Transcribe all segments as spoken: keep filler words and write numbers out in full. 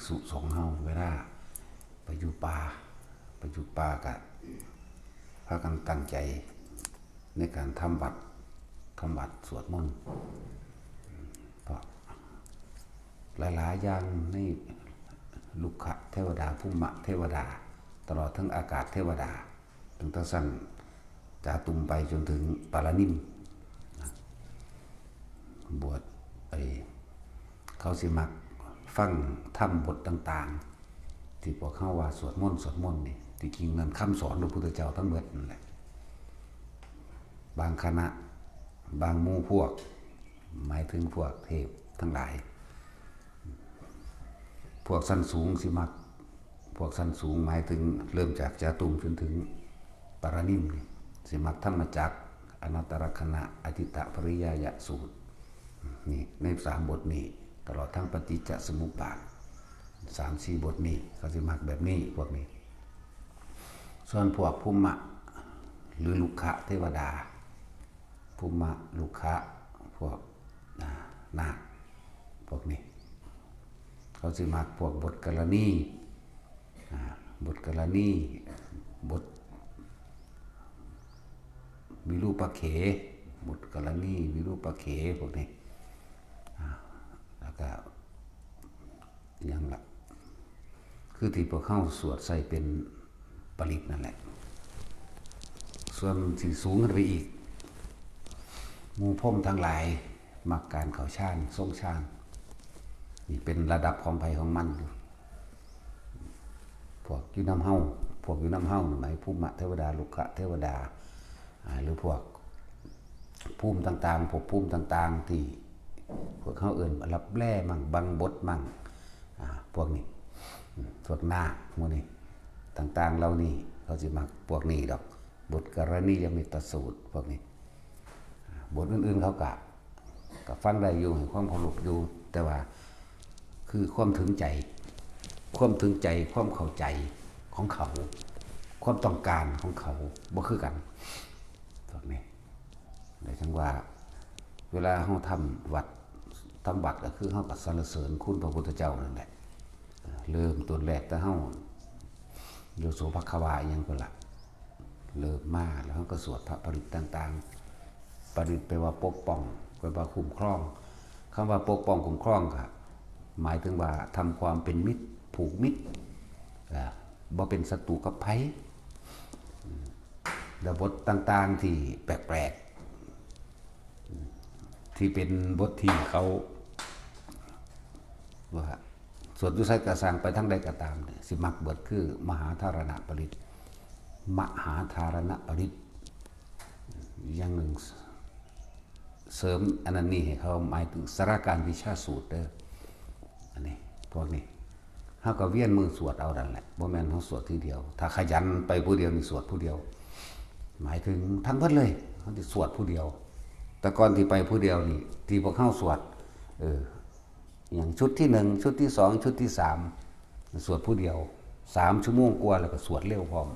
สุสงฆ์เฮาเวลาไปอยู่ป่า ไปอยู่ป่าก็พากันตั้งใจในการทำวัตร ทำวัตรสวดมนต์ เพราะหลายๆอย่างในลุกขะเทวดา ภูมะเทวดา ตลอดทั้งอากาศเทวดา ตั้งแต่ชั้นจาตุมไปจนถึงปารานิม บวชไอ้เขาสิมักฟังธรรมบทต่างๆ ที่พวกเขาว่าสวดมนต์ สวดมนต์นี่ ที่จริงนั้นคำสอนพระพุทธเจ้าทั้งหมดนั่นแหละ บางคณะ บางหมู่พวก หมายถึงพวกเทพทั้งหลาย พวกชั้นสูงสิมัก พวกชั้นสูงหมายถึงเริ่มจากจาตุมจนถึงปารานิมนี่ สิมักธรรมจักร อนัตตลักษณะ อธิตตปริยายสูตร นี่ในสามบทนี้ ตลอดทั้งปฏิจจสมุปบาท สามสี่บทนี้ เขาสิมักแบบนี้ พวกนี้ ส่วนพวกภูมะ หรือลุกขะเทวดา ภูมะ ลุกขะ พวก อ่า นาค พวกนี้ เขาสิมักพวกบทกรณี อ่า บทกรณี บทวิรูปเข บทกรณี วิรูปเข พวกนี้ อ่า แล้วก็ อย่างละ คือที่พวกเขาสวดใส่เป็นปริตรนั่นแหละ ส่วนที่สูงขึ้นไปอีก หมู่พรหมทั้งหลาย มักการเข้าฌาน ทรงฌาน นี่เป็นระดับของไผของมันอยู่ พวกอยู่นำเฮา พวกอยู่นำเฮานี่หมายภูมะเทวดา ลุกขะเทวดา อ่า หรือพวกภูมิต่างๆ ภพภูมิต่างๆ ที่พวกเขาเอิ้นรับแลมั่ง บังบดมั่ง อ่า พวกนี้ อืม พวกนาคหมู่นี้ ต่างๆ เหล่านี้ เขาสิมักพวกนี้ดอก บทกรณียเมตตสูตร พวกนี้ อ่า บทอื่นๆ เขากะ ก็ฟังได้อยู่ ให้ความเคารพอยู่ แต่ว่า คือความถึงใจ ความถึงใจ ความเข้าใจของเขา ความต้องการของเขา บ่คือกัน พวกนี้ เลยจั่งว่า เวลาเฮาทำวัตร ทำวัตรก็คือเฮาก็สรรเสริญคุณพระพุทธเจ้านั่นแหละ เริ่มต้นแรกแต่เฮา โยโสภควาอิหยังพุ้นล่ะ เริ่มมาแล้วเฮาก็สวดพระปริตรต่างๆ ปริตรแปลว่าปกป้อง แปลว่าคุ้มครอง คำว่าปกป้องคุ้มครองก็หมายถึงว่าทำความเป็นมิตร ผูกมิตร อ่า บ่เป็นศัตรูกับไผ อืม แล้วบทต่างๆที่แปลกๆ อืม ที่เป็นบทที่เขา ว่าสวดอยู่ไสก็ซ่าง ไปทางใดก็ตามเนี่ย สิมักเบิดคือมหาธารณปริตร มหาธารณปริตร อย่างหนึ่ง เสริมอันนั้นนี่ให้เขา หมายถึงสาราการวิชาสูตรเด้อ อันนี้ พวกนี้ เฮาก็เวียนมือสวดเอานั่นแหละ บ่แม่นเฮาสวดทีเดียว ถ้าขยันไปผู้เดียวนี่สวดผู้เดียว หมายถึงทั้งเบิดเลย เฮาสิสวดผู้เดียว แต่ก่อนที่ไปผู้เดียวนี่ ที่พวกเฮาสวด เออ อย่างชุดที่หนึ่ง ชุดที่สอง ชุดที่สาม สวดผู้เดียว สามชั่วโมงกว่า แล้วก็สวดเร็วพร้อม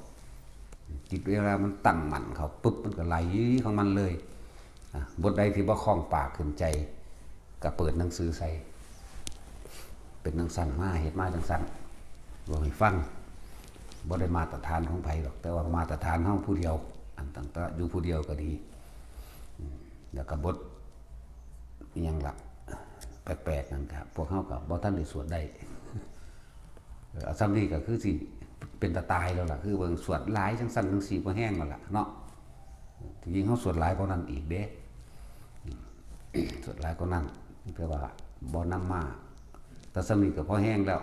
จิตเวลามันตั้งมั่นเข้าปุ๊บ มันก็ไหลของมันเลย อ่ะ บทใดที่บ่คล่องปากขึ้นใจ ก็เปิดหนังสือใส่ เป็นจั่งซั้นมา เฮ็ดมาจั่งซั้น เว้าให้ฟัง บ่ได้มาตรฐานของไผดอก แต่ว่ามาตรฐานเฮาผู้เดียว อันตั้งแต่อยู่ผู้เดียวก็ดี อืม แล้วก็บทอิหยังล่ะ แปลกๆนั่นครับ พวกเฮาก็บ่ทันได้สวดได้ เออ เอาส่ำนี้ก็คือสิเป็นตาตายแล้วล่ะ คือเบิ่งสวดหลายจั่งซั้นจั่งซี้ บ่แฮงแล้วล่ะเนาะ ที่จริงเฮาสวดหลายกว่านั้นอีกเด้ อืม สวดหลายกว่านั้น แต่ว่าบ่นำมา แต่ส่ำนี้ก็พอแฮงแล้ว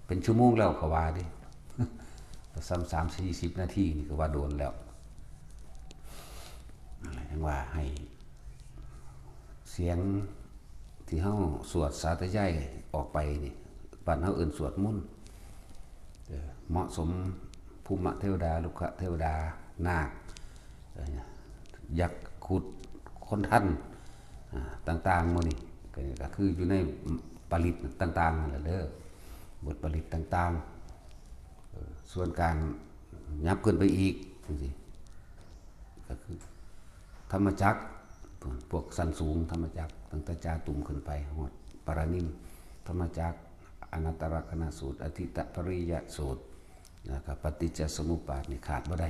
เป็นชั่วโมงแล้วก็ว่าเด้ แต่ส่ำ สามสี่สิบนาทีนี่ก็ว่าโดนแล้ว นั่นแหละ จั่งว่าให้เสียงที่เฮาสวดสาธยายออกไปนี่ บ้านเฮาเอิ้นสวดมนต์ เออ เหมาะสม ภูมะเทวดา ลุกขะเทวดา นาค เออ ยักษ์ ครุฑ คนทัน อ่า ต่างๆหมู่นี้ ก็ ก็คืออยู่ในปริตรต่างๆนั่นแหละเด้อ บทปริตรต่างๆ เออ ส่วนการยับขึ้นไปอีกจั่งซี้ ก็คือธรรมจักร พวกชั้นสูงธรรมจักร ตั้งแต่จาตุมขึ้นไปฮอดปารานิม ธรรมจักร อนัตตลักษณสูตร อธิตปริยสูตร แล้วก็ปฏิจจสมุปบาทนี่ขาดบ่ได้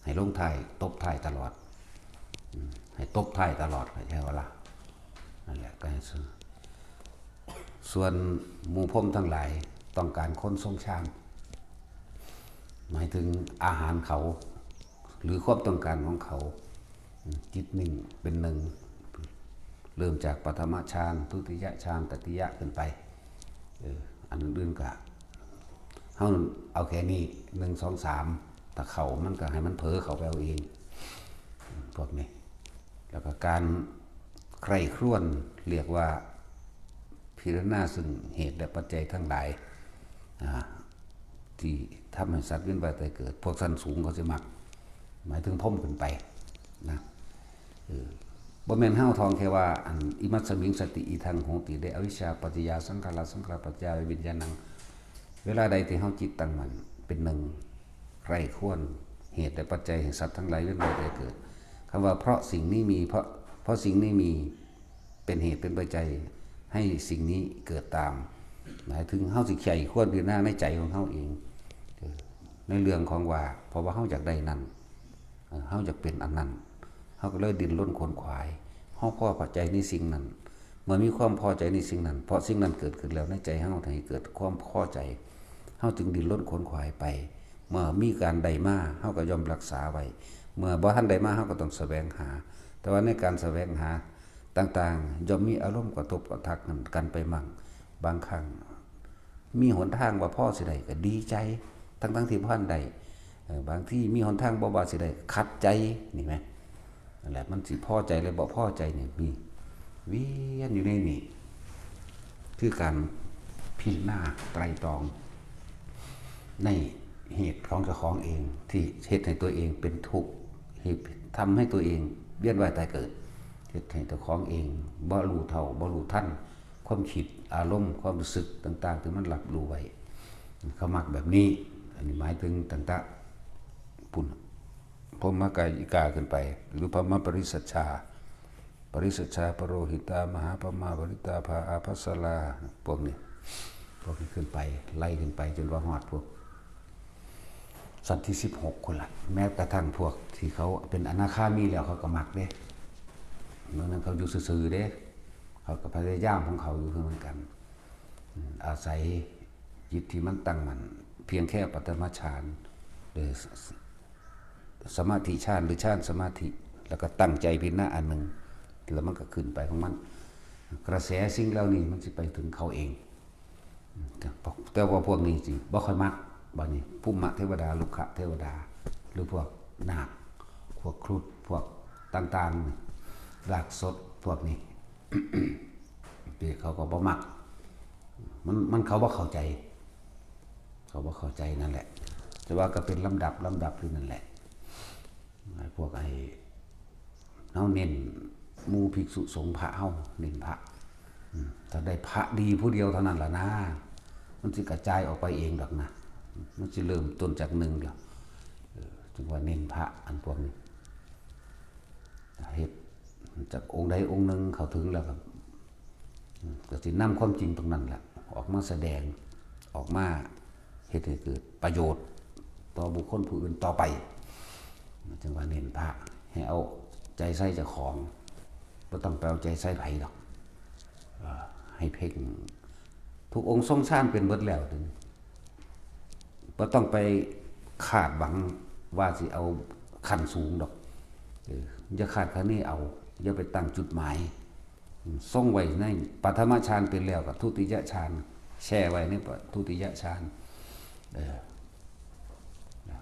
ให้ลงท้ายตบท้ายตลอด อืม ให้ตบท้ายตลอด เข้าใจบ่ล่ะ นั่นแหละ ก็ให้ซื่อ ส่วนหมู่พรหมทั้งหลายต้องการคนทรงฌาน หมายถึงอาหารเขา หรือความต้องการของเขา อืม จิตนิ่งเป็นหนึ่ง เริ่มจากปฐมฌาน ทุติยฌาน ตติยะขึ้นไป เออ อันอื่นๆก็ เฮาเอาแค่นี้ หนึ่ง สอง สาม ถ้าเข้ามันก็ให้มันเผลอเข้าไปเอาเอง พวกนี้ แล้วก็การใคร่ครวญเรียกว่าพิจารณาซึ่งเหตุและปัจจัยทั้งหลาย อ่า ที่ทำให้สัตว์เวียนว่ายตายเกิด พวกชั้นสูงเขาสิมัก หมายถึงพรหมขึ้นไปนะ เออ บ่แม่นเฮาท่องแค่ว่า อัน อิมัสสมิงสติ อิทังโหติ เด้ อวิชชาปัจจยาสังขารา สังขารปัจจยาวิญญาณัง เวลาใดที่เฮาจิตตั้งมั่นเป็นหนึ่ง ใคร่ครวญเหตุและปัจจัยให้สัตว์ทั้งหลายเวียนว่ายตายเกิด คำว่าเพราะสิ่งนี้มี เพราะ เพราะสิ่งนี้มี เป็นเหตุเป็นปัจจัยให้สิ่งนี้เกิดตาม หมายถึงเฮาสิใคร่ครวญพิจารณาในใจของเฮาเอง เออ ในเรื่องของว่า เพราะว่าเฮาอยากได้นั่น เออ เฮาอยากเป็นอันนั้น เฮาก็เลยดิ้นรนขวนขวาย เฮาพอใจในสิ่งนั้น เมื่อมีความพอใจในสิ่งนั้น เพราะสิ่งนั้นเกิดขึ้นแล้วในใจเฮา ให้เกิดความพอใจ เฮาจึงดิ้นรนขวนขวายไป เมื่อมีการได้มา เฮาก็ย่อมรักษาไว้ เมื่อบ่ทันได้มา เฮาก็ต้องแสวงหา แต่ว่าในการแสวงหาต่างๆ ย่อมมีอารมณ์กระทบกระทั่งกันไปมั่ง บางครั้ง มีหนทางว่าพอสิได้ก็ดีใจ ทั้งๆที่บ่ทันได้ เออ บางทีมีหนทางบ่ว่าสิได้ก็ขัดใจ นี่แหม นั่นแหละ มันสิพอใจหรือบ่พอใจนี่มี เวียนอยู่ในนี่ คือการพิจารณาไตร่ตรอง ในเหตุของเจ้าของเอง ที่เฮ็ดให้ตัวเองเป็นทุกข์ เหตุทำให้ตัวเองเวียนว่ายตายเกิด เฮ็ดให้เจ้าของเองบ่รู้เท่า บ่รู้ทัน ความคิด อารมณ์ ความรู้สึกต่างๆ ที่มันรับรู้ไว้ เขามักแบบนี้ อันนี้หมายถึงตั้งแต่ปุ้น พรหมกายิกาขึ้นไป หรือพรหมปริสัชชา ปริสัชชา ปโรหิตา มหาพรหมา ปริตาภา อาภัสรา พวกนี้ พวกนี้ขึ้นไป ไล่ขึ้นไปจนว่าฮอดพวก ชั้นที่สิบหกพุ้นล่ะ แม้กระทั่งพวกที่เขาเป็นอนาคามีแล้วเขาก็มักเด้ เมื่อนั้นเขาอยู่ซื่อๆเด้ เขาก็พยายามของเขาอยู่คือเหมือนกัน อืม อาศัยจิตที่มันตั้งมั่น เพียงแค่ปฐมฌาน หรือส- ส- สมาธิฌาน หรือฌานสมาธิ แล้วก็ตั้งใจพิจารณาอันหนึ่ง แล้วมันก็ขึ้นไปของมัน กระแสสิ่งเหล่านี้มันสิไปถึงเขาเอง แต่ว่าพวกนี้สิบ่ค่อยมัก บัดนี้ ภูมิเทวดา รุกขเทวดา หรือพวกนาค พวกครุฑ พวกต่างๆ รากสด พวกนี้ ที่เขาก็บ่มัก มัน มันเขาบ่เข้าใจ เขาบ่เข้าใจนั่นแหละ แต่ว่าก็เป็นลำดับ ลำดับอยู่นั่นแหละ ไอ้พวกไอ้ เฮาเน้นหมู่ภิกษุสงฆ์ พระเฮาเน้นพระ อืม ถ้าได้พระดีผู้เดียวเท่านั้นล่ะนะ มันสิกระจายออกไปเองดอกนะ มันสิเริ่มต้นจากหนึ่งเดียว เออ จึงว่าเน้นพระอันพวกนี้ เฮ็ดจากองค์ใดองค์หนึ่งเข้าถึงแล้วก็ อืม ก็สินำความจริงตรงนั้นแหละ ออกมาแสดง ออกมาเฮ็ดให้เกิดประโยชน์ต่อบุคคลผู้อื่นต่อไป จึงว่าเน้นพระ ให้เอาใจใส่เจ้าของ บ่ต้องไปเอาใจใส่ไผดอก เอ่อ ให้เพ่ง ทุกองค์ทรงฌานเป็นเบิดแล้ว บ่ต้องไปคาดหวังว่าสิเอาขั้นสูงดอก เออ อย่าคาดคะเนเอา อย่าไปตั้งจุดหมาย อืม ทรงไว้ในปฐมฌานเป็นแล้วก็ทุติยฌาน แช่ไว้ในทุติยฌาน เออ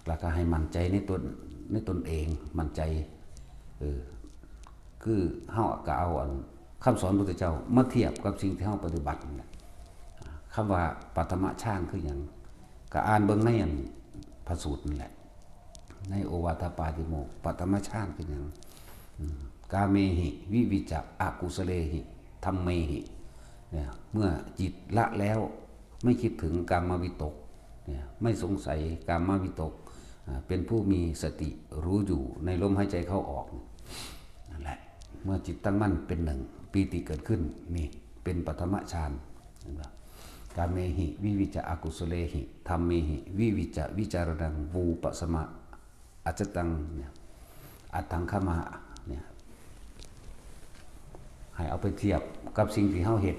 แล้วก็ให้มั่นใจในตน ในตนเอง มั่นใจ เออ คือเฮาก็เอาอันคำสอนพระพุทธเจ้ามาเทียบกับสิ่งที่เฮาปฏิบัตินั่นแหละ คำว่าปฐมฌานคือหยัง ก็อ่านเบิ่งในอันพระสูตรนั่นแหละ ในโอวาทปาติโมกข์ ปฐมฌานคือหยัง อืม กาเมหิ วิวิจจะ อกุสเลหิ ธัมเมหิ เนี่ย เมื่อจิตละแล้ว ไม่คิดถึงกามวิตก เนี่ย ไม่สงสัยกามวิตก อ่า เป็นผู้มีสติรู้อยู่ในลมหายใจเข้าออก นั่นแหละ เมื่อจิตตั้งมั่นเป็นหนึ่ง ปีติเกิดขึ้น นี่เป็นปฐมฌาน เห็นปะ แ กาเมหิ วิวิจจะ อกุสเลหิ ธัมเมหิ วิวิจจะ วิจารณัง วูปสมะ อัจจตัง เนี่ย อัตถังคมะ เนี่ย ให้เอาไปเทียบกับสิ่งที่เฮาเฮ็ด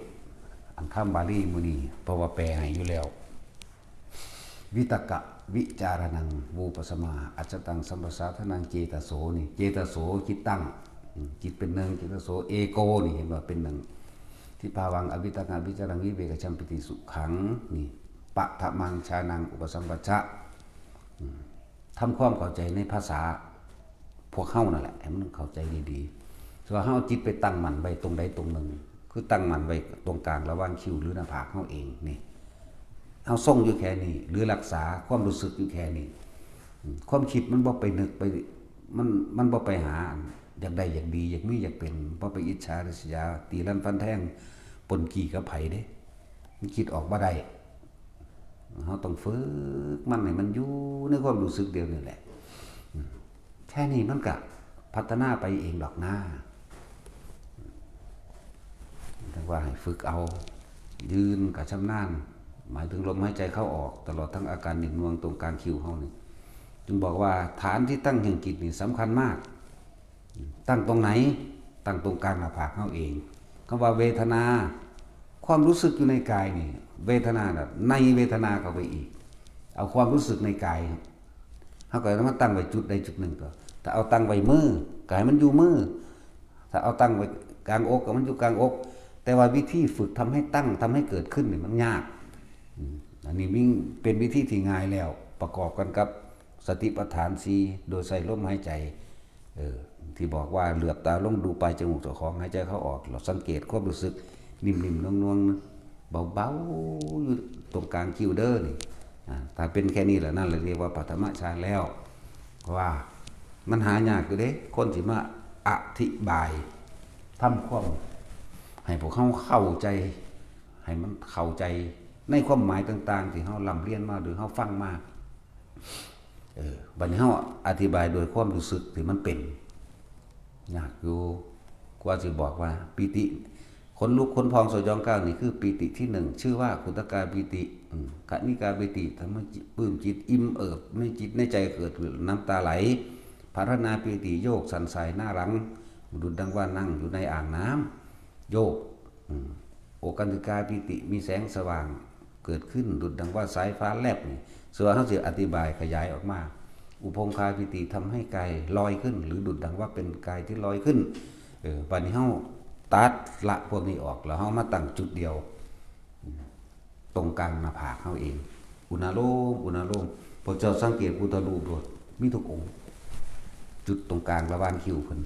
อันคำบาลีมื้อนี้ เพราะว่าแปลให้อยู่แล้ว วิตกะ วิจารณัง วูปสมา อัจจตัง สัมปสาทานัง เจตโส นี่ เจตโส จิตตั้ง อืม จิตเป็นหนึ่ง เจตโส เอโก นี่ เห็นว่าเป็นหนึ่ง ทิพาวัง อวิตกะ วิจารัง วิเวกะ ชัมปิติ สุขัง นี่ ปะทะมัง ชานัง อุปสัมปชะ อืม ทำความเข้าใจในภาษาพวกเฮานั่นแหละ ให้มันเข้าใจดีๆ ส่วนเฮาเอาจิตไปตั้งมั่นไว้ตรงใดตรงหนึ่ง คือตั้งมั่นไว้ตรงกลางระหว่างคิ้วหรือหน้าผากเฮาเองนี่ เฮาทรงอยู่แค่นี้ หรือรักษาความรู้สึกอยู่แค่นี้ อืม ความคิดมันบ่ไปนึกไป มัน มันบ่ไปหา อยากได้อยากดี อยากมีอยากเป็น บ่ไปอิจฉาริษยา ตีลันฟันแทง ปนกี่กับไผเด้ มันคิดออกบ่ได้ เฮาต้องฝึกมันให้มันอยู่ในความรู้สึกเดียวนี่แหละ อืม แค่นี้มันก็พัฒนาไปเองดอกนะ แต่ว่าให้ฝึกเอา ยืนก็ชำนาญ หมายถึงลมหายใจเข้าออก ตลอดทั้งอาการหนึ่งนวงตรงกลางคิ้วเฮานี่ จึงบอกว่าฐานที่ตั้งแห่งจิตนี่สำคัญมาก ตั้งตรงไหน ตั้งตรงกลางหน้าผากเฮาเอง คำว่าเวทนา ความรู้สึกอยู่ในกายนี่ เวทนาน่ะ ในเวทนาเข้าไปอีก เอาความรู้สึกในกาย เฮาก็เอามาตั้งไว้จุดใดจุดหนึ่งก็ ถ้าเอาตั้งไว้มือ ก็ให้มันอยู่มือ ถ้าเอาตั้งไว้กลางอก ก็มันอยู่กลางอก แต่ว่าวิธีฝึกทำให้ตั้ง ทำให้เกิดขึ้นนี่มันยาก อืม อันนี้ยิ่งเป็นวิธีที่ง่ายแล้ว ประกอบกันกับสติปัฏฐานสี่ โดยใส่ลมหายใจ เออ ที่บอกว่าเหลือบตาลงดูปลายจมูกเจ้าของ หายใจเข้าออก เราสังเกตความรู้สึก นิ่มๆ นวลๆ เบาๆ อยู่ตรงกลางคิ้วเด้อนี่ อ่า ถ้าเป็นแค่นี้แหละ นั่นแหละเรียกว่าปฐมฌานแล้ว เพราะว่ามันหายากอยู่เด้ คนที่มาอธิบาย ทำความให้พวกเฮาเข้าใจ ให้มันเข้าใจในความหมายต่างๆ ที่เฮาร่ำเรียนมาหรือเฮาฟังมา เออ บัดนี้เฮาอธิบายโดยความรู้สึกที่มันเป็น ยากอยู่ กว่าสิบอกว่าปีติ ขนลุกขนพองสยองกล้าวนี่คือปีติที่หนึ่ง ชื่อว่าขุทกาปีติ อืม คณิกาปีติ ทำให้จิตปลื้มจิต อิ่มเอิบในจิตในใจ เกิดน้ำตาไหล ภาราณาปีติ โยกสั่นสายหน้าหลัง ดุจดังว่านั่งอยู่ในอ่างน้ำ โยก อืม โอคันติกาปีติ มีแสงสว่างเกิดขึ้น ดุจดังว่าสายฟ้าแลบนี่ ส่วนเฮาสิอธิบายขยายออกมา อุพงคาปีติ ทำให้กายลอยขึ้น หรือดุจดังว่าเป็นกายที่ลอยขึ้น เออ บัดนี้เฮาตัดละพวกนี้ออก แล้วเฮามาตั้งจุดเดียว อืม ตรงกลางหน้าผากเฮาเอง อุณาโลม อุณาโลม พวกเจ้าสังเกตพุทธรูปโลด มีทุกองค์ จุดตรงกลางระหว่างคิ้วเพิ่น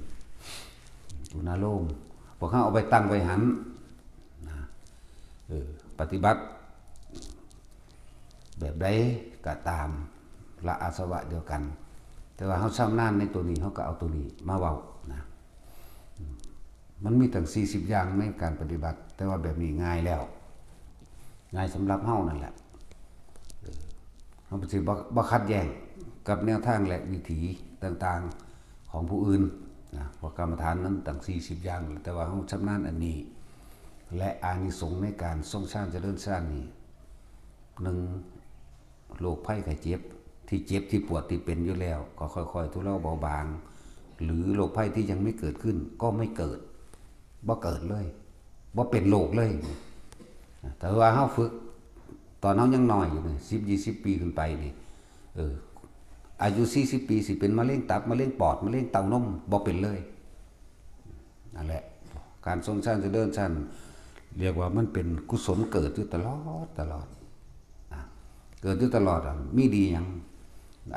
อุณาโลม พวกเฮาเอาไปตั้งไว้หั้น นะ เออ ปฏิบัติ แบบใดก็ตาม ละอาสวะเดียวกัน แต่ว่าเฮาชำนาญในตัวนี้ เฮาก็เอาตัวนี้มาเว้านะ อืม มันมีตั้งสี่สิบอย่างในการปฏิบัติ แต่ว่าแบบนี้ง่ายแล้ว ง่ายสำหรับเฮานั่นแหละ เออ เฮาสิบ่ บ่ขัดแย้งกับแนวทางและวิถีต่างๆ ของผู้อื่นนะ เพราะกรรมฐานนั้นตั้งสี่สิบอย่าง แต่ว่าเฮาชำนาญอันนี้ และอานิสงส์ในการทรงฌานเจริญฌานนี่ หนึ่ง โรคภัยไข้เจ็บ ที่เจ็บที่ปวดที่เป็นอยู่แล้ว ก็ค่อยๆ ทุเลาเบาบาง หรือโรคภัยที่ยังไม่เกิดขึ้น ก็ไม่เกิด บ่เกิดเลย บ่เป็นโรคเลย แต่ว่าเฮาฝึก ตอนเฮายังน้อยอยู่นี่ สิบ ยี่สิบ ปีขึ้นไปนี่ เออ อายุสี่สิบปี สิเป็นมะเร็งตับ มะเร็งปอด มะเร็งเต้านม บ่เป็นเลย นั่นแหละ การทรงฌานเจริญฌาน เรียกว่ามันเป็นกุศลเกิดอยู่ตลอด ตลอด นะ เกิดอยู่ตลอดอะ มีดีหยัง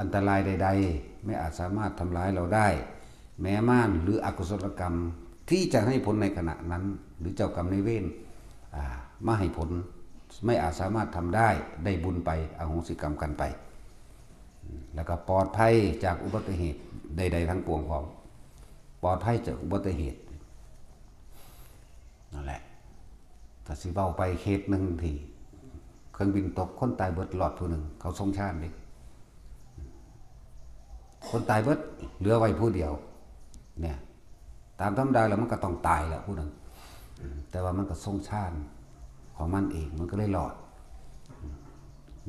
อันตรายใดๆ ไม่อาจสามารถทำร้ายเราได้ แม้มารหรืออกุศลกรรมที่จะให้ผลในขณะนั้น หรือเจ้ากรรมนายเวร อ่า มาให้ผล ไม่อาจสามารถทำได้ ได้บุญไป อโหสิกรรมกันไป แล้วก็ปลอดภัยจากอุบัติเหตุใดๆ ทั้งปวงพร้อม ปลอดภัยจากอุบัติเหตุ นั่นแหละ ถ้าสิเว้าไปเคสหนึ่งที่เครื่องบินตก คนตายเบิดรอดผู้หนึ่ง เขาทรงฌานเด้ คนตายเบิด เหลือไว้ผู้เดียว เนี่ย ตามธรรมดาแล้วมันก็ต้องตายแหละผู้นั้น อืม แต่ว่ามันก็ทรงฌานของมันเอง มันก็เลยรอด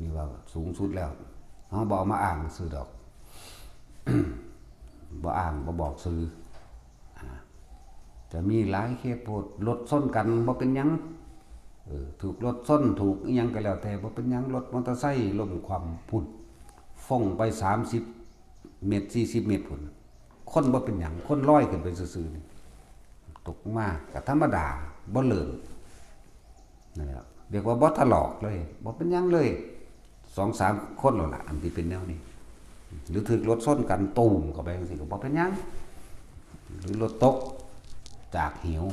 นี่ว่าสูงสุดแล้ว เฮาบ่เอามาอ้างซื่อดอก บ่อ้าง บ่บอกซื่อ อ่า จะมีหลายเคสโพด รถชนกันบ่เป็นหยัง เออ ถูกรถชน ถูกอิหยังก็แล้วแต่ บ่เป็นหยัง รถมอเตอร์ไซค์ล้มคว่ำพุ้น ฟงไปสามสิบเมตร สี่สิบเมตรพุ้น คนบ่เป็นหยัง คนลอยขึ้นไปซื่อๆนี่ ตกมาก็ธรรมดา บ่เลิน นั่นแหละ เรียกว่าบ่ถลอกเลย บ่เป็นหยังเลย สองสามคนแล้วล่ะ อันที่เป็นแนวนี้ หรือถูกรถชนกันตูมเข้าไปจังซี้ก็บ่เป็นหยัง หรือรถตกจากเหว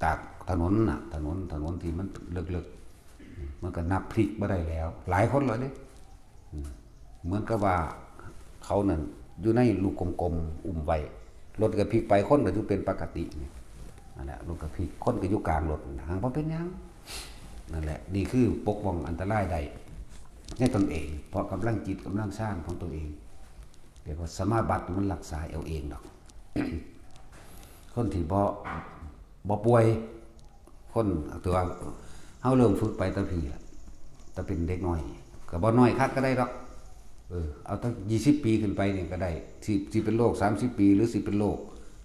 จากถนนน่ะ ถนน ถนนที่มันเลิกๆ มันก็นับพลิกบ่ได้แล้ว หลายคนแล้วเด้ อืม เหมือนกับว่าเขานั่นอยู่ในลูกกลมๆ อุ้มไว้ รถก็พลิกไป คนก็อยู่เป็นปกตินี่ นั่นแหละ รถก็พลิก คนก็อยู่กลางรถ หางบ่เป็นหยัง นั่นแหละ นี่คือปกป้องอันตรายได้ในตนเอง เพราะกำลังจิต กำลังฌานของตัวเอง เรียกว่าสมาบัติ มันรักษาเอาเองดอก คนที่บ่ บ่ป่วย คน ตัว เฮาเริ่มฝึกไปแต่พี้ล่ะ แต่เป็นเด็กน้อย ก็บ่น้อยคักก็ได้ดอก เออ เอาตั้งยี่สิบปีขึ้นไปนี่ก็ได้ สิ สิเป็นโรคสามสิบปี หรือสิเป็นโรค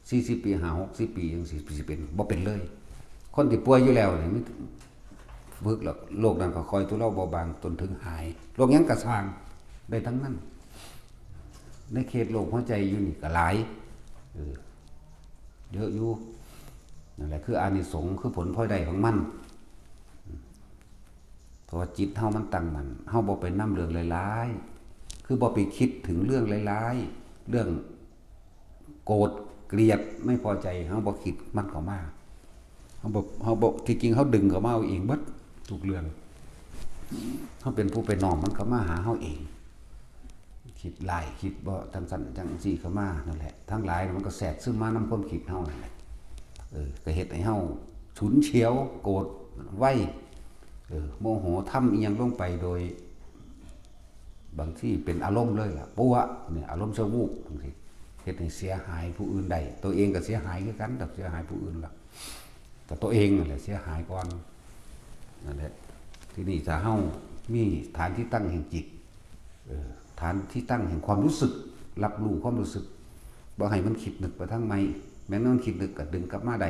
สี่สิบปี ห้าหกสิบปีจังซี้ สิเป็น บ่เป็นเลย คนที่ป่วยอยู่แล้วนี่ มันฝึกแล้ว โรคนั้นก็ค่อยทุเลาเบาบางจนถึงหาย โรคหยังก็ซ่าง ได้ทั้งนั้น ในเขตโรคหัวใจอยู่นี่ก็หลาย เออ เยอะอยู่ นั่นแหละ คืออานิสงส์ คือผลพลอยได้ของมัน เพราะว่าจิตเฮามันตั้งมั่น เฮาบ่ไปนำเรื่องร้ายๆ คือบ่ไปคิดถึงเรื่องร้ายๆ เรื่องโกรธ เกลียด ไม่พอใจ เฮาบ่คิดมันเข้ามา เฮาบ่ เฮาบ่ ที่จริงเฮาดึงเข้ามาเอาเองเบิดทุกเรื่อง เฮาเป็นผู้ไปน้อมมันเข้ามาหาเฮาเอง คิดร้าย คิดบ่จังซั่นจังซี่เข้ามานั่นแหละ ทั้งหลายมันก็แทรกซึมมานำความคิดเฮานั่นแหละ เออ ก็เฮ็ดให้เฮาฉุนเฉียว โกรธไว เออ โมโห ทำอิหยังลงไปโดย บางทีเป็นอารมณ์เลยล่ะ ปั๊วเนี่ย อารมณ์ชั่ววูบ บางทีเฮ็ดให้เสียหายผู้อื่นได้ ตัวเองก็เสียหายคือกัน แต่เสียหายผู้อื่นล่ะ แต่ตัวเองนั่นแหละเสียหายก่อน นั่นแหละ ทีนี้ถ้าเฮามีฐานที่ตั้งแห่งจิต เออ ฐานที่ตั้งแห่งความรู้สึก รับรู้ความรู้สึก บ่ให้มันคิดนึกไปทางใหม่ แม้นมันคิดนึกก็ดึงกลับมาได้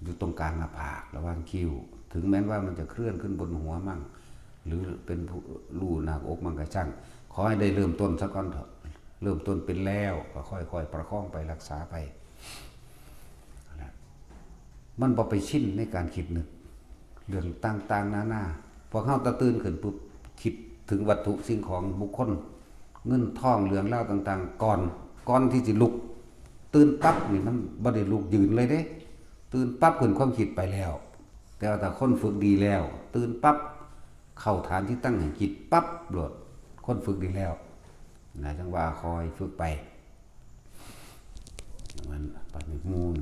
อยู่ตรงกลางหน้าผาก ระหว่างคิ้ว ถึงแม้นว่ามันจะเคลื่อนขึ้นบนหัวมั่ง หรือเป็นผู้ลู่หน้าอกมั่งก็ช่าง ขอให้ได้เริ่มต้นซะก่อนเถอะ เริ่มต้นเป็นแล้วก็ค่อยๆประคองไป รักษาไป นะ มันบ่ไปชินในการคิดนึก เรื่องต่างๆนานา พวกเฮาตะตื่นขึ้นปุ๊บ คิดถึงวัตถุสิ่งของบุคคล เงินทอง เรื่องราวต่างๆ ก่อน ก่อนที่สิลุก ตื่นปั๊บนี่มันบ่ได้ลุกยืนเลยเด้ ตื่นปั๊บขึ้นความคิดไปแล้ว แต่ว่าถ้าคนฝึกดีแล้ว ตื่นปั๊บ เข้าฐานที่ตั้งแห่งจิตปั๊บโลด คนฝึกดีแล้ว นะ จังว่าคอยฝึกไป มันปฏิมูล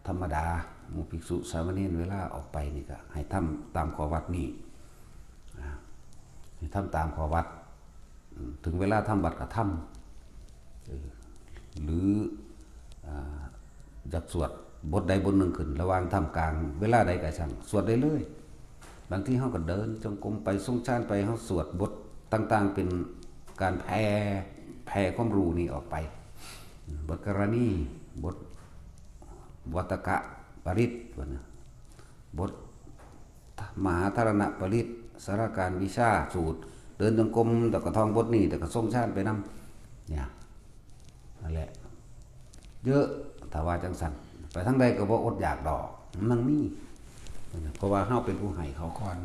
ธรรมดา หมู่ภิกษุสามเณรเวลาออกไปนี่ก็ให้ทำตามข้อวัดนี่ นะ ให้ทำตามข้อวัด อืม ถึงเวลาทำวัดก็ทำ เออ หรือ อ่า อยากสวดบทใดบทหนึ่งขึ้น ระหว่างทำกลาง เวลาใดก็ช่าง สวดได้เลย บางทีเฮาก็เดินจงกรมไป ทรงฌานไป เฮาสวดบทต่างๆ เป็นการแผ่ แผ่ความรู้นี่ออกไป บทกรณี บทวัตตกปริตร ว่านะ บทมหาธารณปริตร สารการวิชาสูตร เดินจงกรม แต่ก็ท่องบทนี้ แต่ก็ทรงฌานไปนำ เนี่ย นั่นแหละ เยอะ ถ้าว่าจังซั่น ไปทางใดก็บ่อดอยากดอก มันมี เพราะว่าเฮาเป็นผู้ให้เขาก่อน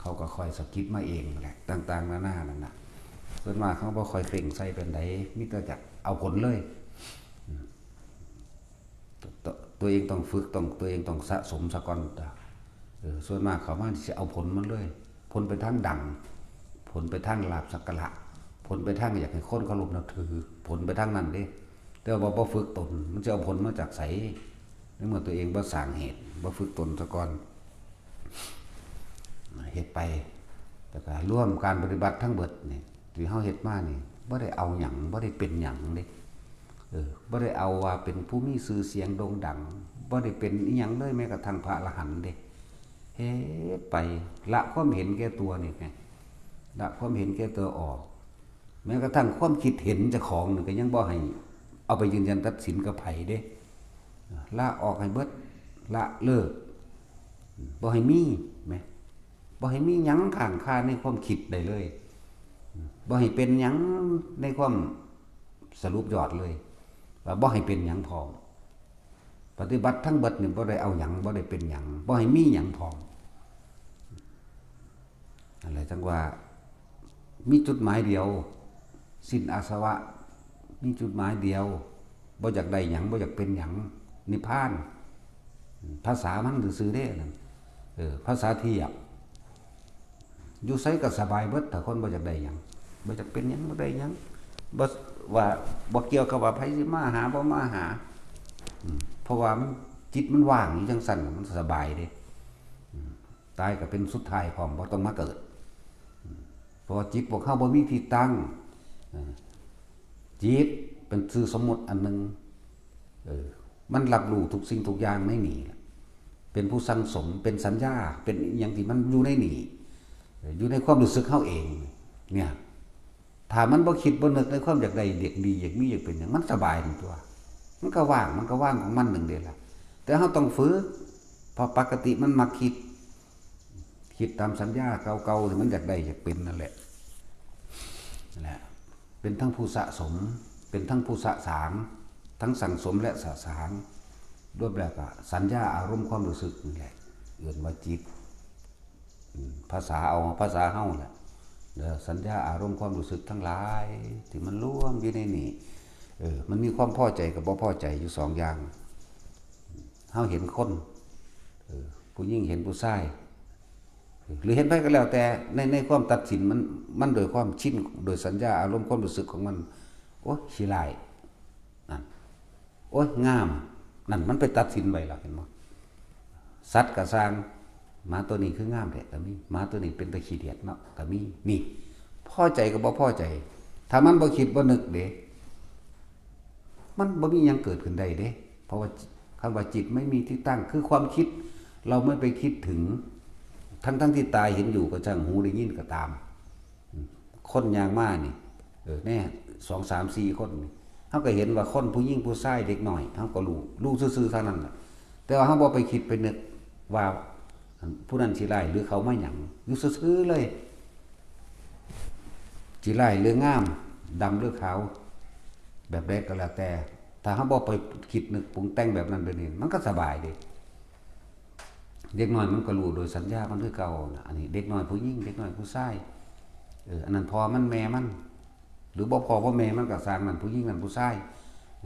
เขาก็ค่อยสะกิดมาเองแหละ ต่างๆนานานั่นน่ะ ส่วนมากเขาบ่ค่อยเคร่งใส่ปานใด มีแต่จะเอาผลเลย อืม ตัว ตัวเองต้องฝึก ต้อง ตัวเองต้องสะสมซะก่อน เออ ส่วนมากเขามาสิเอาผลมันเลย ผลไปทางดัง ผลไปทางลาภสักการะ ผลไปทางอยากให้คนเคารพนับถือ ผลไปทางนั้นเด้ แต่ว่าบ่ฝึกตน มันจะเอาผลมาจากไส ในเมื่อตัวเองบ่สร้างเหตุ บ่ฝึกตนซะก่อน เฮ็ดไป แล้วก็รวมการปฏิบัติทั้งเบิดนี่ ที่เฮาเฮ็ดมานี่ บ่ได้เอาหยัง บ่ได้เป็นหยังเด้ เออ บ่ได้เอาว่าเป็นผู้มีชื่อเสียงโด่งดัง บ่ได้เป็นอิหยังเลย แม้กระทั่งพระอรหันต์เด้ เฮ็ดไป ละความเห็นแก่ตัวนี่ไง ละความเห็นแก่ตัวออก แม้กระทั่งความคิดเห็นเจ้าของนี่ก็ยังบ่ให้เอาไปยืนยันตัดสินกับไผเด้ ละออกให้เบิด ละเลิก บ่ให้มีแหม บ่ให้มีหยังค้างคาในความคิดได้เลย บ่ให้เป็นหยังในความสรุปยอดเลย ว่าบ่ให้เป็นหยังพร้อม ปฏิบัติทั้งเบิดนี่บ่ได้เอาหยัง บ่ได้เป็นหยัง บ่ให้มีหยังพร้อม นั่นแหละจั่งว่า มีจุดหมายเดียว สิ้นอาสวะ มีจุดหมายเดียว บ่อยากได้หยัง บ่อยากเป็นหยัง นิพพาน ภาษามันซื่อๆเด้นั่น เออ ภาษาเทียบ อยู่ไสก็สบายเบิด ถ้าคนบ่อยากได้หยัง บ่อยากเป็นหยัง บ่ได้หยัง บ่ว่า บ่เกี่ยวกับว่าไผสิมาหา บ่มาหา อืม เพราะว่ามัน จิตมันว่างอยู่จั่งซั่น มันสบายเด้ อืม ตายก็เป็นสุดท้ายพร้อม บ่ต้องมาเกิด อืม เพราะว่าจิตพวกเฮาบ่มีที่ตั้ง เออ จิตเป็นชื่อสมมุติอันหนึ่ง เออ มันรับรู้ทุกสิ่งทุกอย่างในนี่ล่ะ เป็นผู้สั่งสม เป็นสัญญา เป็นอิหยังที่มันอยู่ในนี่ เออ อยู่ในความรู้สึกเฮาเอง เนี่ย ถ้ามันบ่คิดบ่นึกในความอยากได้ อยากดี อยากมี อยากเป็นหยัง มันสบายนั่นตั๊ว มันก็ว่าง มันก็ว่างของมันหนึ่งเด้ล่ะ แต่เฮาต้องฝึก เพราะปกติมันมักคิด คิดตามสัญญาเก่าๆที่มันอยากได้อยากเป็นนั่นแหละ นั่นแหละ เป็นทั้งผู้สะสม เป็นทั้งผู้สะสาง ทั้งสั่งสมและสะสาง รวมแล้วก็สัญญาอารมณ์ความรู้สึกนี่แหละ เอิ้นว่าจิต อืม ภาษาเอา ภาษาเฮาแหละ เด้อ สัญญาอารมณ์ความรู้สึกทั้งหลาย ที่มันรวมอยู่ในนี่ เออ มันมีความพอใจกับบ่พอใจอยู่สองอย่าง เฮาเห็นคน เออ ผู้หญิงเห็นผู้ชาย หรือเห็นไผก็แล้วแต่ ใน ในความตัดสินมัน มันโดยความชิน โดยสัญญาอารมณ์ความรู้สึกของมัน โอ้ย ขี้ร้าย นั่น โอ้ย งาม นั่น มันไปตัดสินไว้แล้ว เห็นบ่ สัตว์ก็ซ่าง หมาตัวนี้คืองามแท้ ก็มี หมาตัวนี้เป็นตาขี้เดียดเนาะ ก็มี นี่ พอใจกับบ่พอใจ ถ้ามันบ่คิดบ่นึกเด้ มันบ่มีหยังเกิดขึ้นได้เด้ เพราะว่าคำว่าจิตไม่มีที่ตั้ง คือความคิด เราไม่ไปคิดถึง ทั้งๆที่ตาเห็นอยู่ก็ช่าง หูได้ยินก็ตาม คนย่างมานี่ เออ แน่ สอง สาม สี่ คนนี่ เฮาก็เห็นว่าคนผู้หญิงผู้ชายเด็กน้อย เฮาก็รู้ รู้ซื่อๆเท่านั้นน่ะ แต่ว่าเฮาบ่ไปคิดไปนึกว่าผู้นั้นสิร้ายหรือเขามาหยัง อยู่ซื่อๆเลย สิร้ายหรืองาม ดำหรือขาว แบบใดก็แล้วแต่ ถ้าเฮาบ่ไปคิดนึกปรุงแต่งแบบนั้นแบบนี้ มันก็สบายเด้ เด็กน้อยมันก็รู้โดยสัญญามันคือเก่าน่ะ อันนี้เด็กน้อยผู้หญิง เด็กน้อยผู้ชาย เออ อันนั้นพ่อมันแม่มัน หรือบ่พ่อบ่แม่มันก็ซ่าง นั่นผู้หญิงนั่นผู้ชาย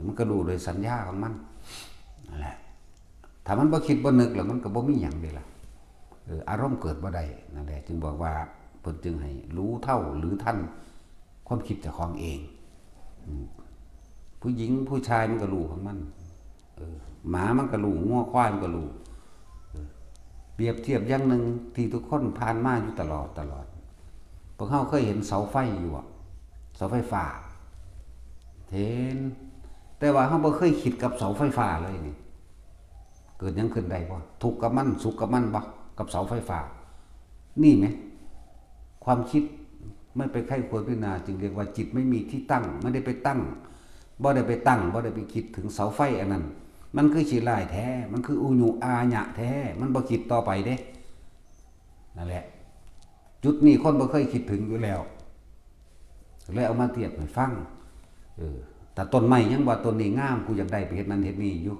มันก็รู้โดยสัญญาของมัน นั่นแหละ ถ้ามันบ่คิดบ่นึกแล้วมันก็บ่มีหยังเด้ล่ะ เออ อารมณ์เกิดบ่ได้ นั่นแหละ จึงบอกว่า เพิ่นจึงให้รู้เท่าหรือทันความคิดเจ้าของเอง อืม ผู้หญิงผู้ชายมันก็รู้ของมัน เออ หมามันก็รู้ งัวควายมันก็รู้ เออ เปรียบเทียบอย่างหนึ่งที่ทุกคนผ่านมาอยู่ตลอด ตลอด พวกเฮาเคยเห็นเสาไฟอยู่บ่ เสาไฟฟ้า เห็น แต่ว่าเฮาบ่เคยคิดกับเสาไฟฟ้าเลยนี่ เกิดหยังขึ้นได้บ่ ทุกข์กับมัน สุขกับมันบ่ กับเสาไฟฟ้า นี่แหม ความคิดไม่ไปใคร่ครวญพิจารณา จึงเรียกว่าจิตไม่มีที่ตั้ง ไม่ได้ไปตั้ง บ่ได้ไปตั้ง บ่ได้ไปคิดถึงเสาไฟอันนั้น มันคือขี้ร้ายแท้ มันคืออุญุอาญะแท้ มันบ่คิดต่อไปเด้ นั่นแหละ จุดนี้คนบ่เคยคิดถึงอยู่แล้ว เลยเอามาเทียบให้ฟัง เออ แต่ต้นไม้ยังว่าต้นนี้งาม กูอยากได้ไปเฮ็ดนั่นเฮ็ดนี่อยู่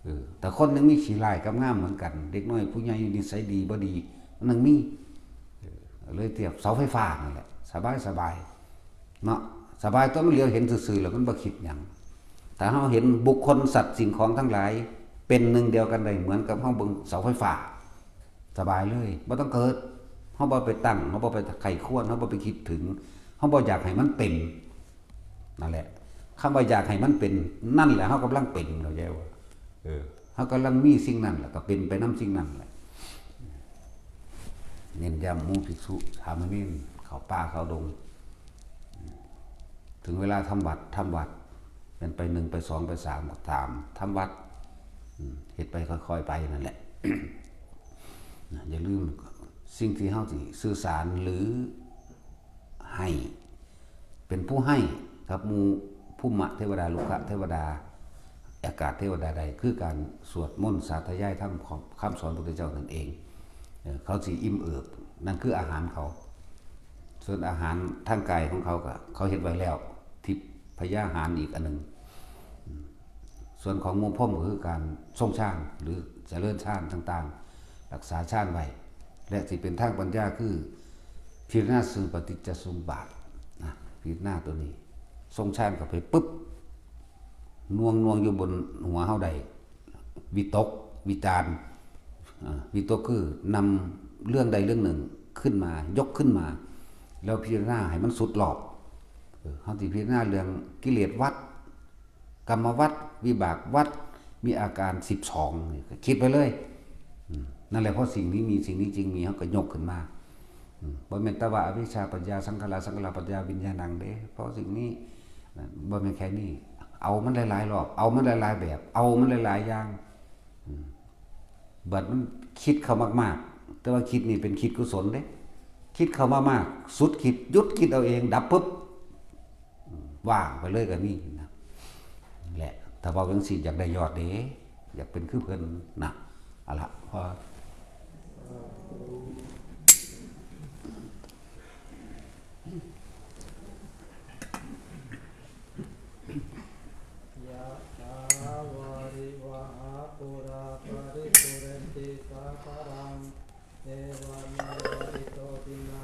เออ แต่คนยังมีขี้ร้ายกับงามเหมือนกัน เด็กน้อยผู้ใหญ่นิสัยดีบ่ดี มันยังมี เออ เลยเทียบเสาไฟฟ้านั่นแหละ สบายสบาย เนาะ สบายตัวมันเหลียวเห็นซื่อๆแล้วมันบ่คิดหยัง ถ้าเฮาเห็นบุคคลสัตว์สิ่งของทั้งหลาย เป็นหนึ่งเดียวกันได้เหมือนกับเฮาเบิ่งเสาไฟฟ้า สบายเลย บ่ต้องเกิด เฮาบ่ไปตั้ง เฮาบ่ไปใคร่ครวญ เฮาบ่ไปคิดถึง เฮาบ่อยากให้มันเป็น นั่นแหละ คำว่าอยากให้มันเป็น นั่นแหละเฮากำลังเป็น เข้าใจบ่ เออ เฮากำลังมีสิ่งนั้นแหละ ก็เป็นไปนำสิ่งนั้นแหละ เน้นย้ำหมู่ภิกษุสามเณร เข้าป่าเข้าดง ถึงเวลาทำวัตร ทำวัตร เป็นไปหนึ่ง ไปสอง ไปสาม ก็ตาม ทำวัตร อืม เฮ็ดไปค่อยๆไปนั่นแหละ นะ อย่าลืม สิ่งที่เฮาสิสื่อสารหรือ ให้ เป็นผู้ให้กับหมู่ภูมิเทวดา ลุกขเทวดา อากาศเทวดาใด คือการสวดมนต์สาธยายธรรมของคำสอนพระพุทธเจ้านั่นเอง เอ่อ เขาสิอิ่มเอิบ นั่นคืออาหารเขา ส่วนอาหารทางกายของเขาก็เขาเฮ็ดไว้แล้ว ทิพยาหารอีกอันหนึ่ง ส่วนของหมู่พรหมก็คือการทรงฌานหรือเจริญฌานต่างๆ รักษาฌานไว้ และสิเป็นทางปัญญาคือพิจารณาสู่ปฏิจจสมุปบาทนะ พิจารณาตัวนี้ ทรงฌานเข้าไปปุ๊บ น่วงน่วงอยู่บนหัวเฮาได้ วิตก วิจารณ์ อ่า วิตกคือนำเรื่องใดเรื่องหนึ่งขึ้นมา ยกขึ้นมา แล้วพิจารณาให้มันสุดรอบ เออ เฮาสิพิจารณาเรื่องกิเลสวัฏ กรรมวัฏ วิบากวัฏ มีอาการสิบสอง นี่ก็คิดไปเลย อืม นั่นแหละ เพราะสิ่งนี้มี สิ่งนี้จึงมี เฮาก็ยกขึ้นมา อืม บ่แม่นแต่ว่าอวิชชาปัจจยาสังขารา สังขาราปัจจยาวิญญาณังเด้ เพราะสิ่งนี้ นะ บ่แม่นแค่นี้ เอามันหลายๆรอบ เอามันหลายๆแบบ เอามันหลายๆอย่าง อืม บัดมันคิดเข้ามากๆ แต่ว่าคิดนี่เป็นคิดกุศลเด้ คิดเข้ามามาก สุดคิด หยุดคิดเอาเอง ดับปุ๊บ อืม ว่างไปเลยก็มีนะ แหละ ถ้าเว้าจังซี่อยากได้ยอดเด้ อยากเป็นคือเพิ่นนะ เอาละ พอ ยะถาวาริวหาปูราปริปุเรนติสาคารัง เอวะเมวะอิโตทินัง